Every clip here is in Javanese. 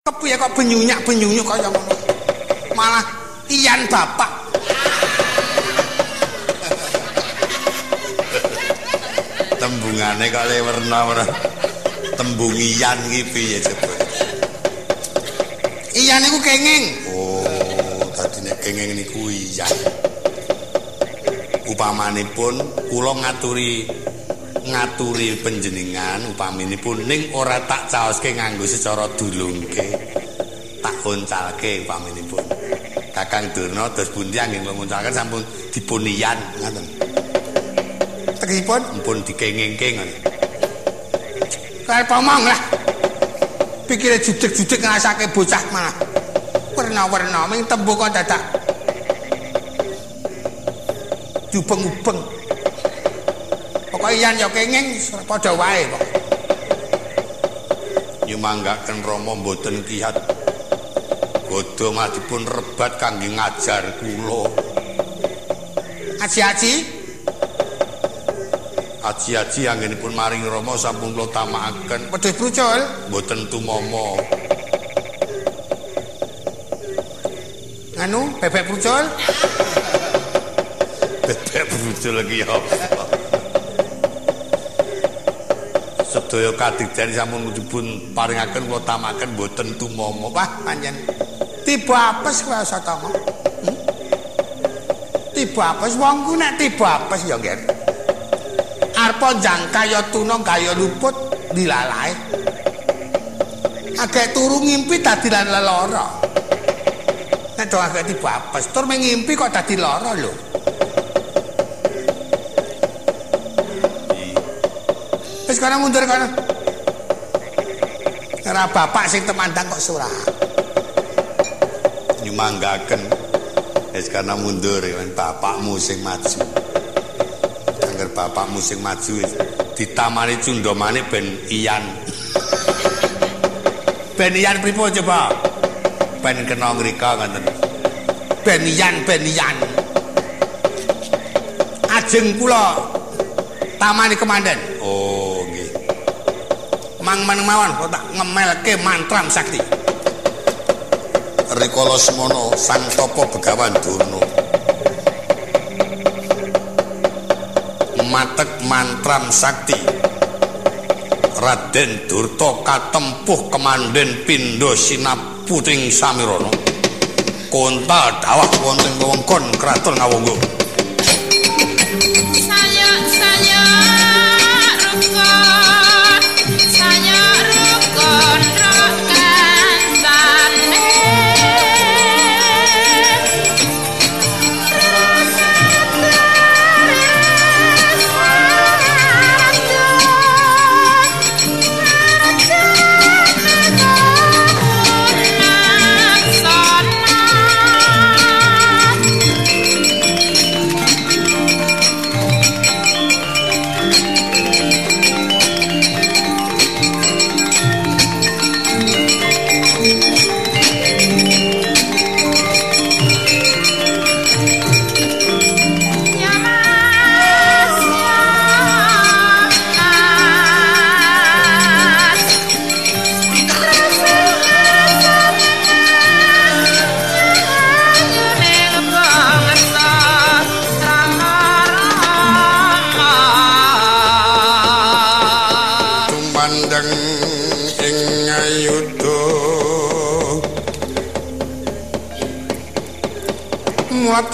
Kepiye kok benyunyak-benyunyuk kaya ngono. Malah iyan bapak. Tembungane kok le werna-werna. Tembung iyan iki piye coba? Iyan niku kenging. Oh, dadine kenging niku iyan. Upamanipun kula ngaturi panjenengan upaminipun ning ora tak caoske nganggo secara dulungke, tak oncalke upaminipun. Kakang Durna dos pundi anggen kula ngoncalken sampun dipun iyan ngaten. Tegesipun pun dikengingke ngono. Karep omong lah. Pikire judeg-judeg ngrasake bocah malah werna-werna ming tembung kok dadak diubeng-ubeng. Pokoke iyan ya kenging padha wae kok. Nyumanggaken Rama mboten kiat. Bodho malah dipun rebat kangge ngajar kula. Aji-aji. Aji-aji anggenipun maring Rama sampun kula tamakaken. Wedhus brucul mboten tumama. Anu bebek brucul. Bebek brucul iki apa? Sedaya kadigdan sampun dipun paringaken kula tamaken mboten tumama. Wah, pancen tiba apes kowe Satama. Tiba apes wong ku nek tiba apes ya nggih. Arpa njang kaya tuna kaya luput dilalae. Agek turu ngimpi dadi lan lelara. Nek do agek tiba apes tur ngimpi kok dadi lara lho. Wis kono mundur kono. Ora bapak sing temandang kok surah. Nyumanggaken. Wis kana mundur bapakmu sing maju. Angger bapakmu sing maju ditamani cundhamane ben iyan. Ben iyan pripun coba? Ben kena ngrika ngoten. Ben iyan, ben iyan. Ajeng kula tamani kemanden. Oh, nggih. Mang meneng mawon kok tak ngemelke mantram sakti. Rikala semono Sang Tapa Begawan Durna matek mantram sakti. Raden Durta katempuh kemanden pindha sinaputing samirana. Kontal dawah wonten wewengkon kraton Ngawangga.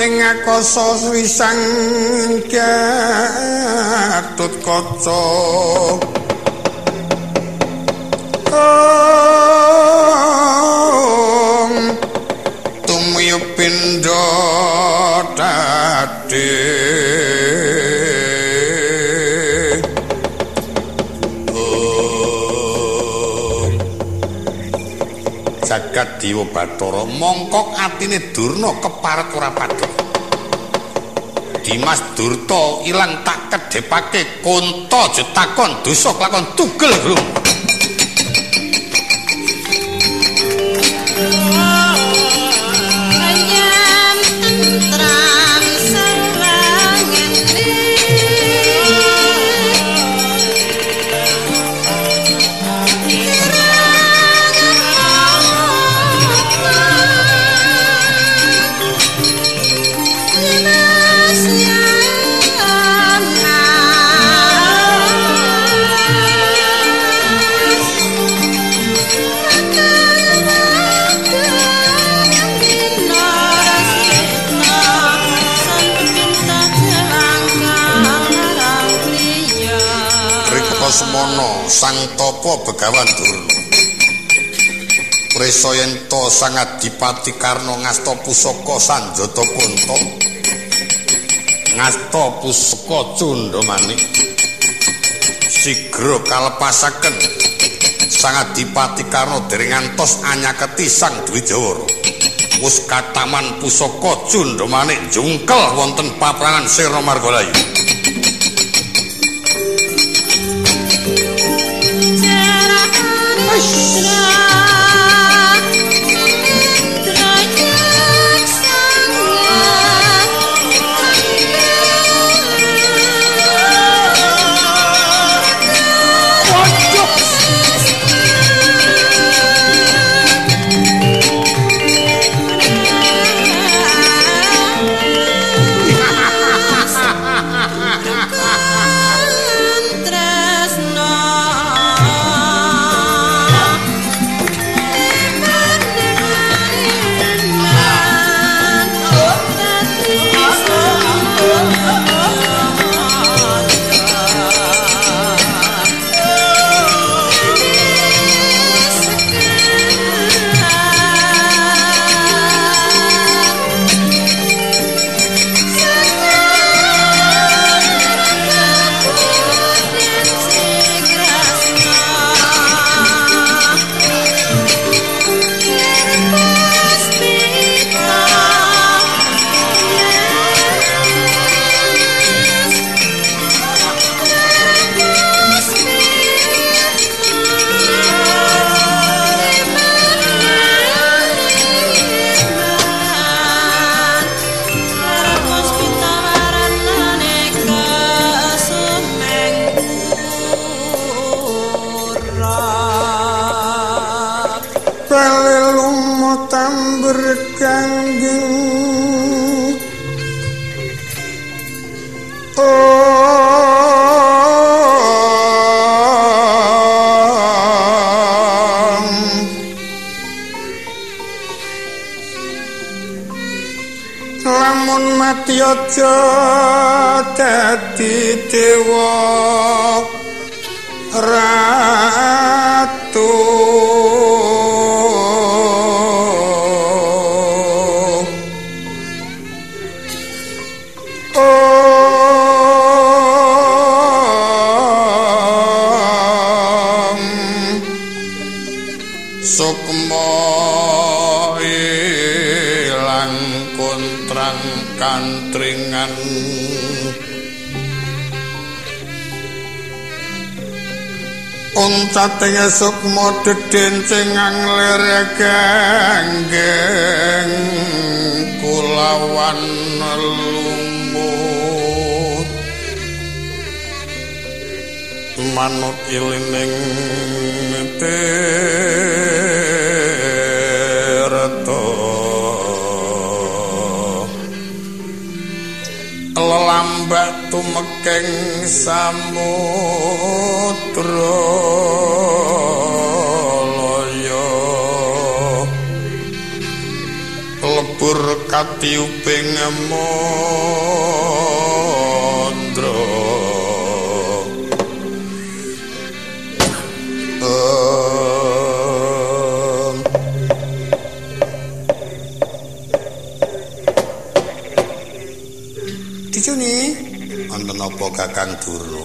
Ing akasa Sri Sang Gatut Kaca tumiyu pindha dadi jagat Dewa Bathara mongkok atine Durna keparet ora padha. Dimas Durta ilang tak kedhepake konta jetakon dosa kelakon tugel glung. tapa Begawan Durna. Prisa yen to Sang Adipati Karna ngasta pusaka Sanjata Kunta, ngasta pusaka Cundamanik, sigra kalepasaken Sang Adipati Karna dereng ngantos anyaketi Sang Dwijawara. Wus kataman pusaka Cundamanik jungkel wonten paprangan Sirna Margalayu. Lamun mati aja dadi dewa ratu. Sukma ilang kontrang kantringan Uncating sukma dedencengang lir ganggeng kulawan lumut manut ilining tirta lelambak tumekeng samudra laya lebur katiyuping mandra. Dicuni wonten apa Kakang Durna?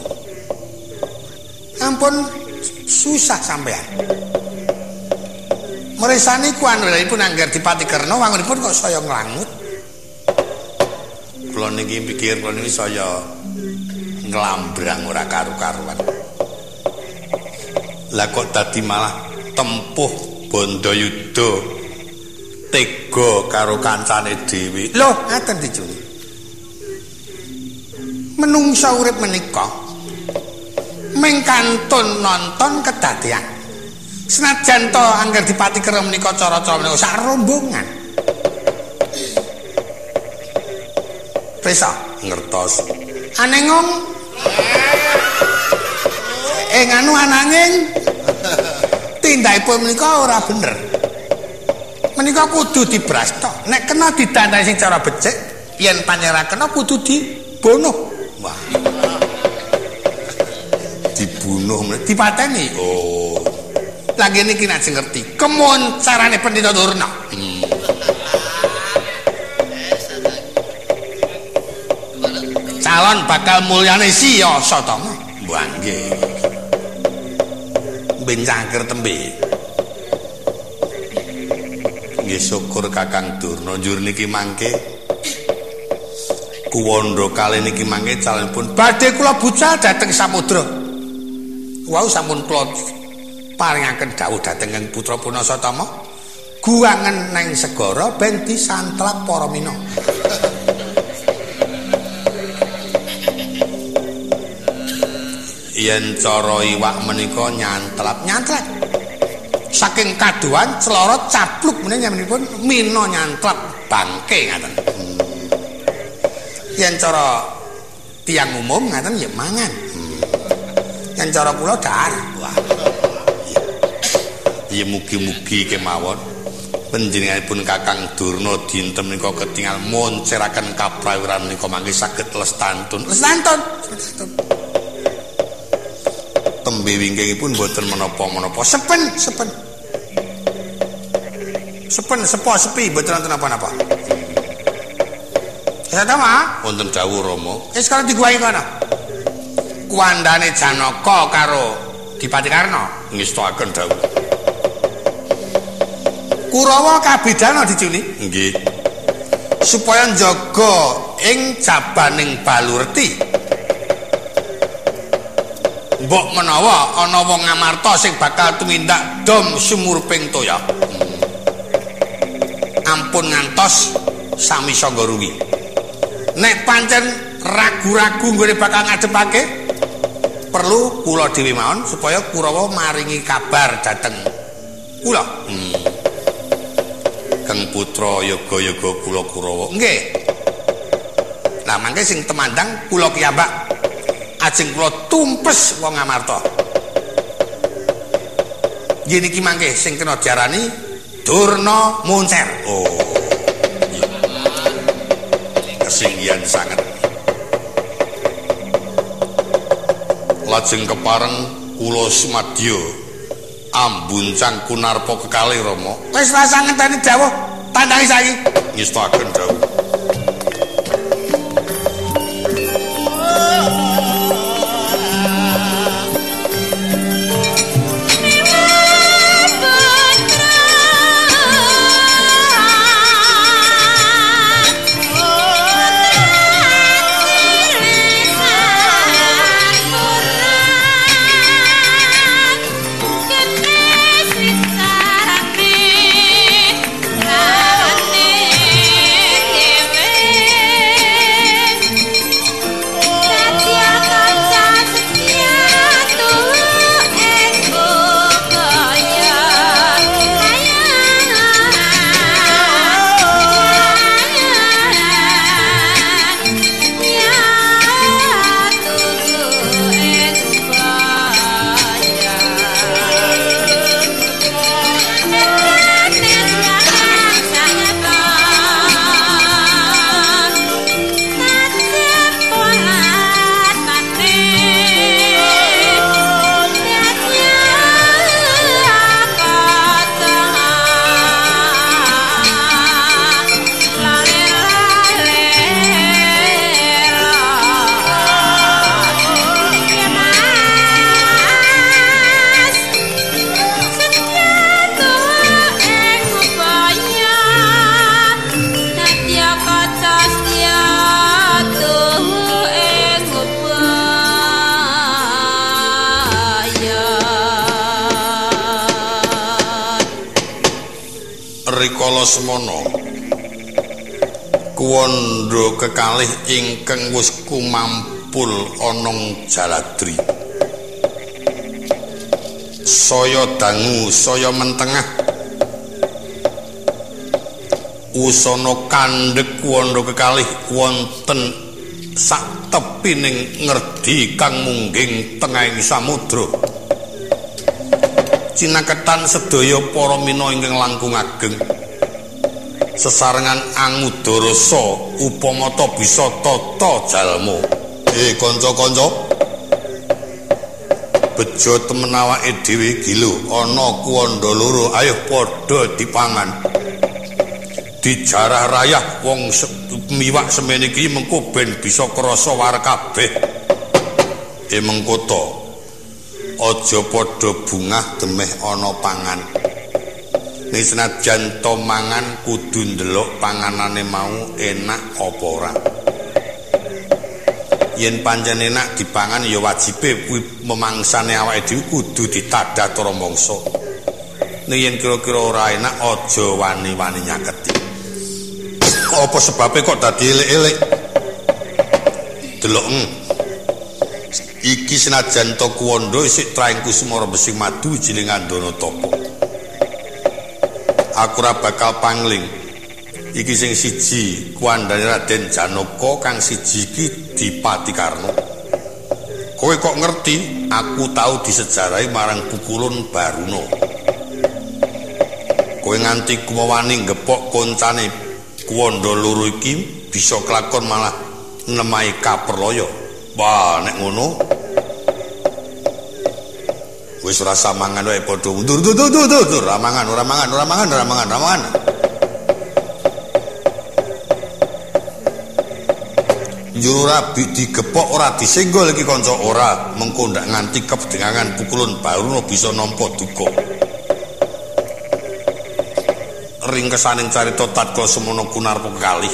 Ampun susah sampean. Mresani kuwanunipun angger Dipati Karna wangunipun kok saya nglangut. Kula niki pikir kula niki saya nglambrang ora karu-karuan. Lah kok dadi malah tempuh Bandayuda tega karo kancane dhewe. Lho, ngaten dicuni. Menungsa urip menika ming kantun nonton kedadean. Senajan to angger Dipati Karna menika cara-cara menika sak rombongan. Prisa ngertos. Anengong ing anu ananging tindakipun menika ora bener. Menika kudu dibrasta. Nek kena didandani sing cara becik, yen panjenengan kena kudu dibunuh. Wah. Dibunuh. Dibunuh dipateni. Oh. Lah ngene iki nek ngerti kemoncarane Pendhita Durna. Calon bakal mulyane Siya Satama. Wah nggih. Ben cangker tembe. Nggih syukur Kakang Durna njur niki mangke kuwandha kalih niki mangke calonipun badhe kula bucal dhateng samudra. Wau sampun kula paringaken dawuh dhateng Kang Putra Punasatama guwangen nang segara ben disantlap para mina. Yen cara iwak menika nyantlap-nyantlap. Saking kaduan celorot capluk menika mina nyantlap bangke ngaten. Yen cara tiyang umum ngaten ya mangan. Yen cara kula dhahar. Wah. Ya mugi-mugi kemawon panjenenganipun Kakang Durna dinten menika ketingal monceraken kaprawiran menika mangke saged lestantun. Lestantun. Tembe wingkingipun boten menapa-menapa. Sepen, sepen. Sepen sepo sepi boten wonten napa-napa. Ya ta, Mak? Wonten dawuh Rama. Wis kalau diguwahi kono. Kuwandane Janaka karo Dipati Karna ngestoaken dawuh. Kurawa kabedana dicuni? Nggih. Supaya njaga ing jabaning Balurti. Mbok menawa ana wong Ngamarta sing bakal tumindak dom sumurping toya. Ampun ngantos sami sangga ruwi. Nek pancen ragu-ragu nggone bakal ngadepake, perlu kula dhewe mawon supaya Kurawa maringi kabar dhateng kula. Kang putra yoga-yoga kula Kurawa. Nggih. Lah mangke sing temandang kula kiyambak. Ajeng kula tumpes wong Ngamarta. Nggih niki mangke sing kena diarani Durna Moncer. Oh. Kesinggihan sanget. Lajeng kepareng kula sumadya ambuncang kunarpa kekalih Rama. Wis rasah ngenteni dawuh, tandangi saiki. Ngestoaken dawuh. Rikala semana kuwandha kekalih ingkang wis kumampul ana jaladri saya dangu saya mentengah usana kandhek kuwandha kekalih wonten sak tepining ngerdi kang mungging tengahing samudra. Cinaketan sedaya para mina ingkang langkung ageng sesarengan angudarasa upamata bisa tata jalma. Kanca-kanca, Bejo temen awake dhewe iki lho, ana kuwanda loro, ayo padha dipangan. Dijarah rayah wong miwak semene iki mengko ben bisa krasa war kabeh. Mengko to aja padha bungah demeh ana pangan. Ning senajan to mangan kudu ndelok panganane mau enak apa ora. Yen pancen enak dipangan ya wajibe kuwi memangsane awake dhewe kudu ditadah cara mangsa. Ning yen kira-kira ora enak aja wani-wani nyaketi. Apa sebabe kok dadi elek-elek? Deloken. Iki senajan to kuwanda isih traing kusuma rembesing madu jiling andana tapa. Aku ora bakal pangling. Iki sing siji kuwandane Raden Janaka, kang siji iki Dipati Karna. Kowe kok ngerti? Aku tau disejarahi marang Pukulun Baruna. Kowe nganti kumawani ngepok koncane kuwanda loro iki bisa kelakon malah nemahi kaperlaya. Wah, nek ngono wis ora mangan wae padha mundur dur dur dur dur, ora mangan ora mangan ora mangan ora mangan ora mangan. Njur ora digepok ora disenggol iki kanca ora, mengko ndak nganti kedengangan Pukulun Baruna bisa nampa duka. Ringkesaning carita tatkala semono Kunarpa kekalih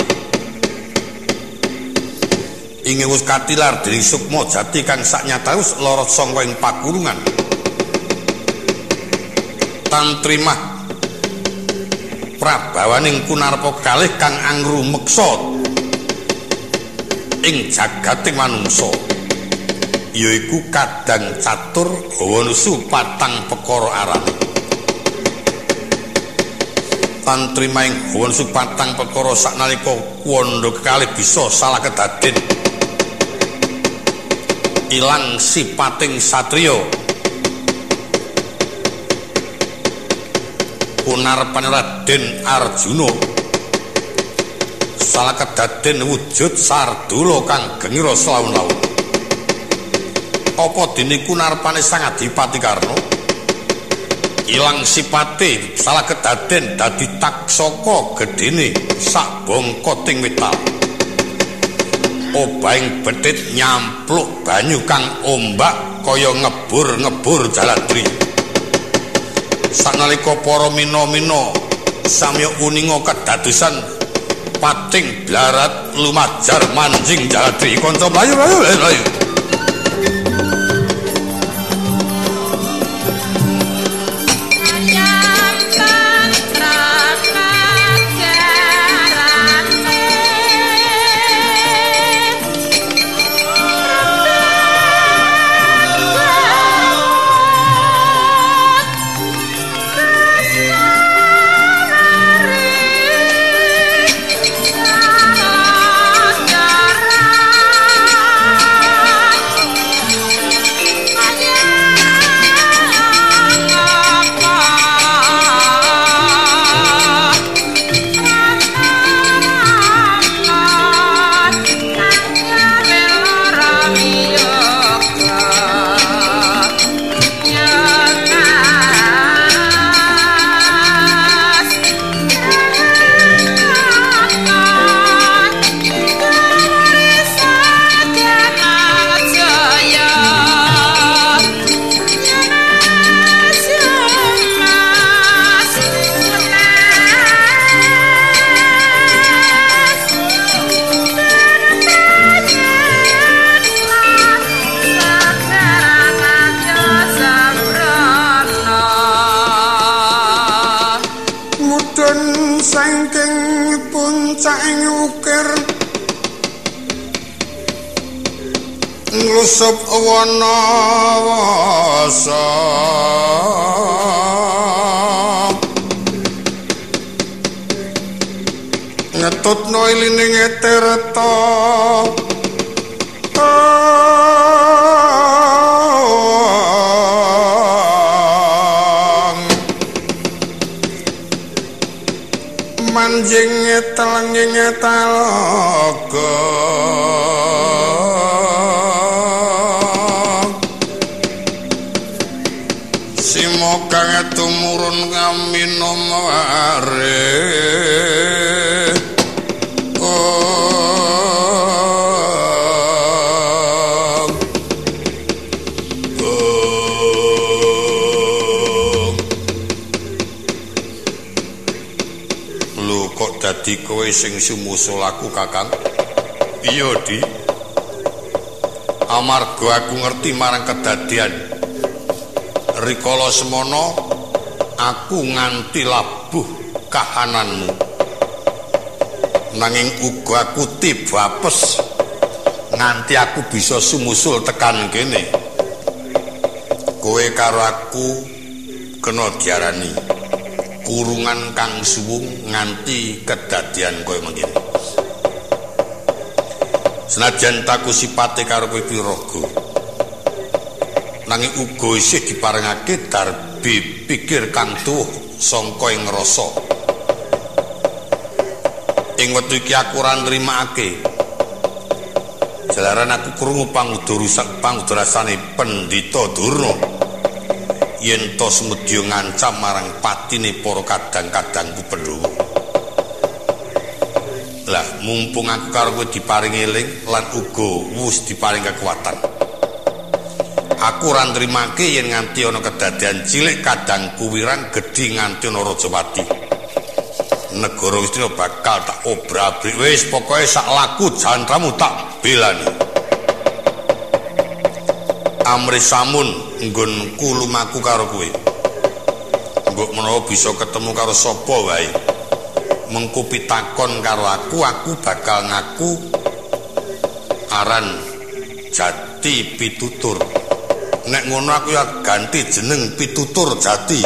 ingin wis katilar dening Sukma Jati kang saknyata wis lorot sangka ing pakurungan. Tantrimah prabawaning Kunarpa kalih kang angrumeksa ing jagating manungsa, yaiku kadang catur hawa nusu patang perkara arane. Tantrimah ing hawa nusu patang perkara saknalika kuwanda kekalih bisa salah kedaden ilang sipating satriya. Kunarpane Raden Arjuna salah kedaden wujud sardula kang gengira selaun-laun. Apa dene kunarpane Sang Adipati Karna ilang sipate salah kedaden dadi taksaka gedene sak bongkoting wetal. Obahing betit nyampluk banyu kang ombak kaya ngebur-ngebur jaladri. Sanalika para mina-mina samya uninga kedadosan pating blarat lumajar manjing jaladri. Kanca mlayu mlayu mlayu. Nglusup wana wasa ngetutno ilining tirta manjing telenging talaga. purun kaminum ware. Lho kok dadi kowe sing sumusul aku, Kakang? Iya, Di. Amarga aku ngerti marang kedadian rikala semono aku nganti labuh kahananmu. Nanging uga aku tiba apes nganti aku bisa sumusul tekan kene. Kowe karo aku kena diarani kurungan kang suwung nganti kedadian kowe mengkene. Senajan taku sipate karo kowe kuwi raga, nanging uga isih diparengake darbi pikir kang tuwuh sangka ing rasa. Ing wektu iki aku ora nrimakake. Jalaran aku krungu pangudurasane Pendhita Durna yen to semedya ngancam marang patine para kadang-kadangku Pandhawa. Lah mumpung aku karo kowe diparingi eling lan uga wus diparing kekuatan, aku ora nrimake yen nganti ana kedadian cilik kadangku wirang gedhi nganti ana Rajapati. Negara Ngastina bakal tak obrak-abrik. Wis pokoke sak laku jantramu tak belani. Amrih samun nggonku lumaku karo kowe. Mbok menawa bisa ketemu karo sapa wae. Mengko pitakon karo aku, aku bakal ngaku aran Jati Pitutur. Nek ngono aku ya ganti jeneng Pitutur Jati.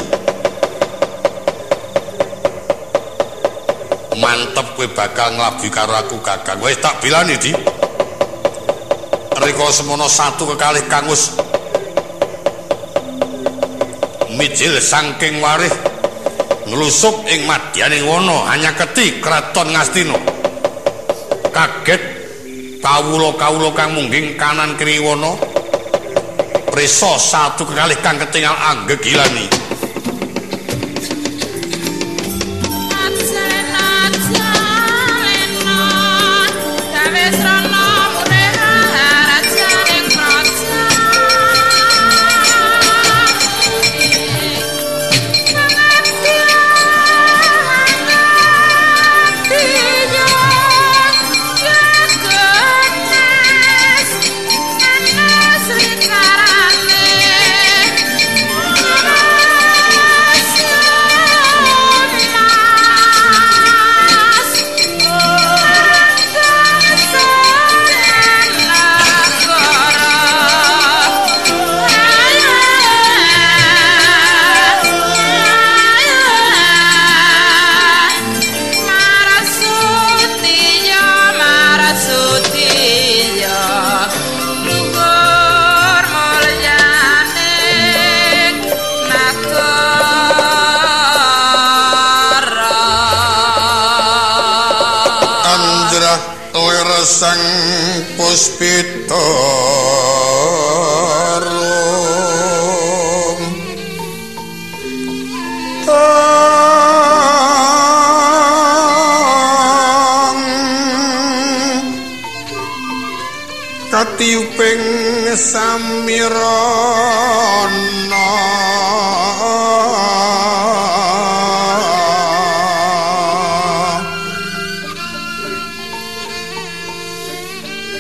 Mantep kowe bakal nglabi karo aku, Kakang. Wis tak bilani, Di. Rikala semono satu kekalih kang wis mijil saking warih nglusup ing madyaning wana anyaketi kraton Ngastina. Kaget kawula-kawula kang mungging kanan kiri wana. Prisa satu kekalih kang ketingal anggegilani. Sang Puspita Rum Katiyuping samirana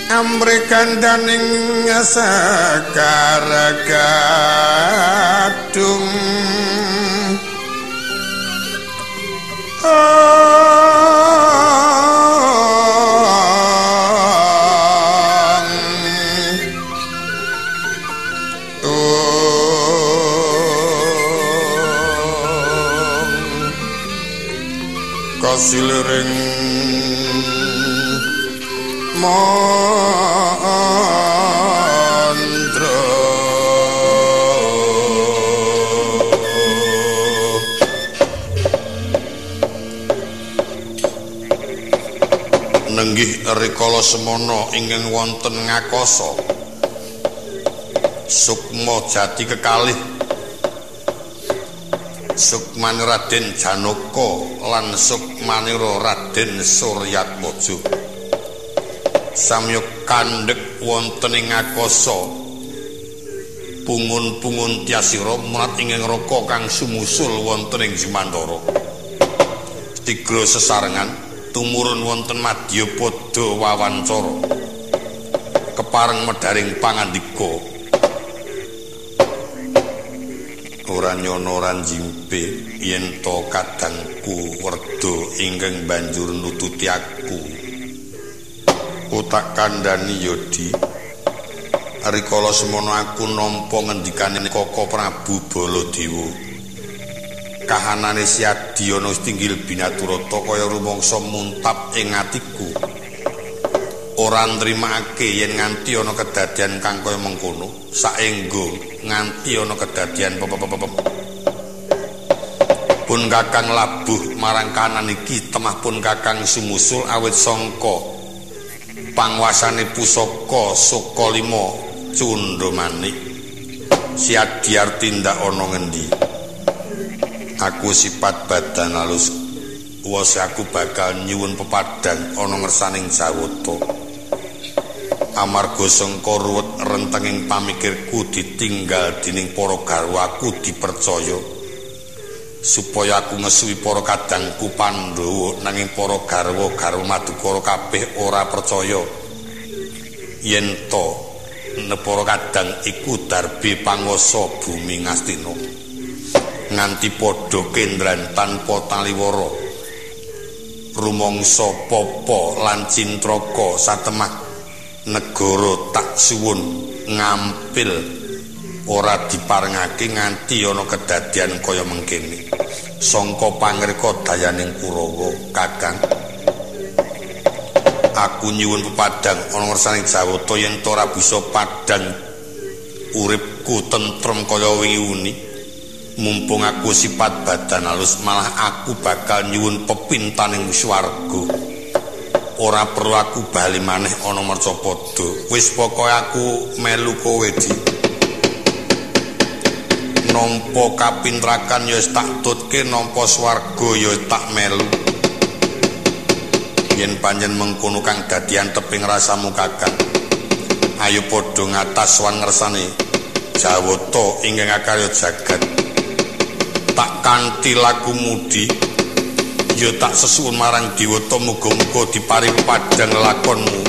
amre kandaning sekar gadung kasiliring mandra. Nenggih rikala semono ingkang wonten ngakasa sukma jati kekalih Sukmane Raden Janaka lan Sukmanira Raden Suryatmaja. Samya kandhek wonten ing akasa pungun-pungun tyasira mulat ing neraka kang sumusul wonten ing Jumantara. Tigra sesarengan tumurun wonten madyapada wawancara. Kepareng medharing pangandika. Ora nyono ora njimpe yen to kadangku werda ingkang banjur nututi aku. Ku tak kandhani ya Di. Rikala semono aku nampa ngendikane Koko Prabu Baladewa. Kahanane Siadi ana tinggil binaturata kaya rumangsa muntap ing atiku. Ora nrimakake yen nganti ana kedadian kang kaya mengkono, saengga nganti ana kedadian pun kakang labuh marang kanan iki temah pun kakang sumusul awit sangka pangwasane pusaka Sukalima Cundhamanik. Siadi arep tindak ana ngendi? Aku sifat badan alus wos aku bakal nyuwun pepadang ana ngersaning Jawata. Amarga sangka ruwet rentenging pamikirku ditinggal dening para garwaku dipercaya supaya aku ngesuwi para kadangku Pandhawa, nanging para garwa-garwa Madukara kabeh ora percaya yen to para kadang iku darbe panguwasa bumi Ngastina. Nganti padha kendran tanpa taliwara rumangsa papa lan cintraka satemah negara tak suwun ngampil ora diparengake nganti ana kedadian kaya mengkene. Sangka pangreka dayaning Kurawa kakang, aku nyuwun pepadang ana ngersaning Jawata yen to ora bisa padang uripku tentrem kaya wingi uni. Mumpung aku sifat badan halus malah aku bakal nyuwun pepintaning swarga. Ora perlu aku bali maneh ana Marcapada. Wis pokoke aku melu kowe Di. Nampa kapintrakan ya tak tutke, nampa swarga ya tak melu. Yen pancen mengkono kang dadi anteping rasamu kakang, ayo padha ngatas wan ngersane Jawata ingkang akarya jagat. Tak kanthi laku mudi ya tak sesuwun marang Dewata, muga-muga diparing padhang lakonmu.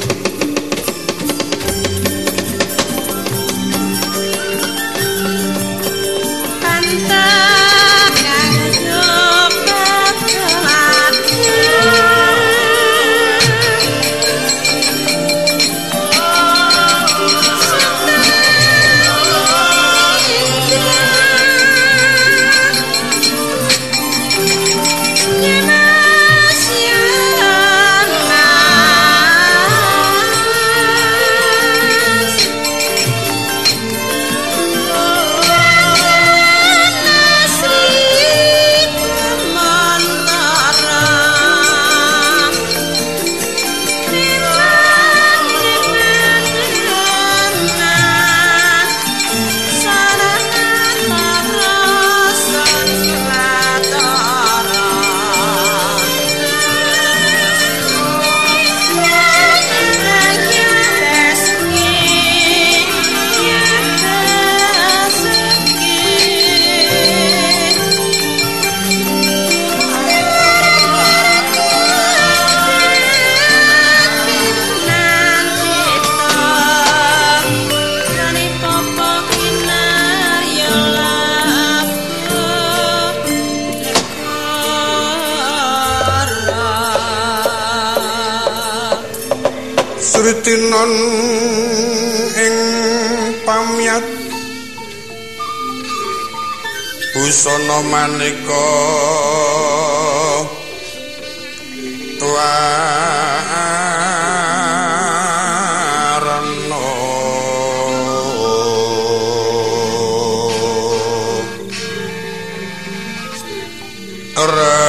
Sritinon ing pamyat busana maneka warna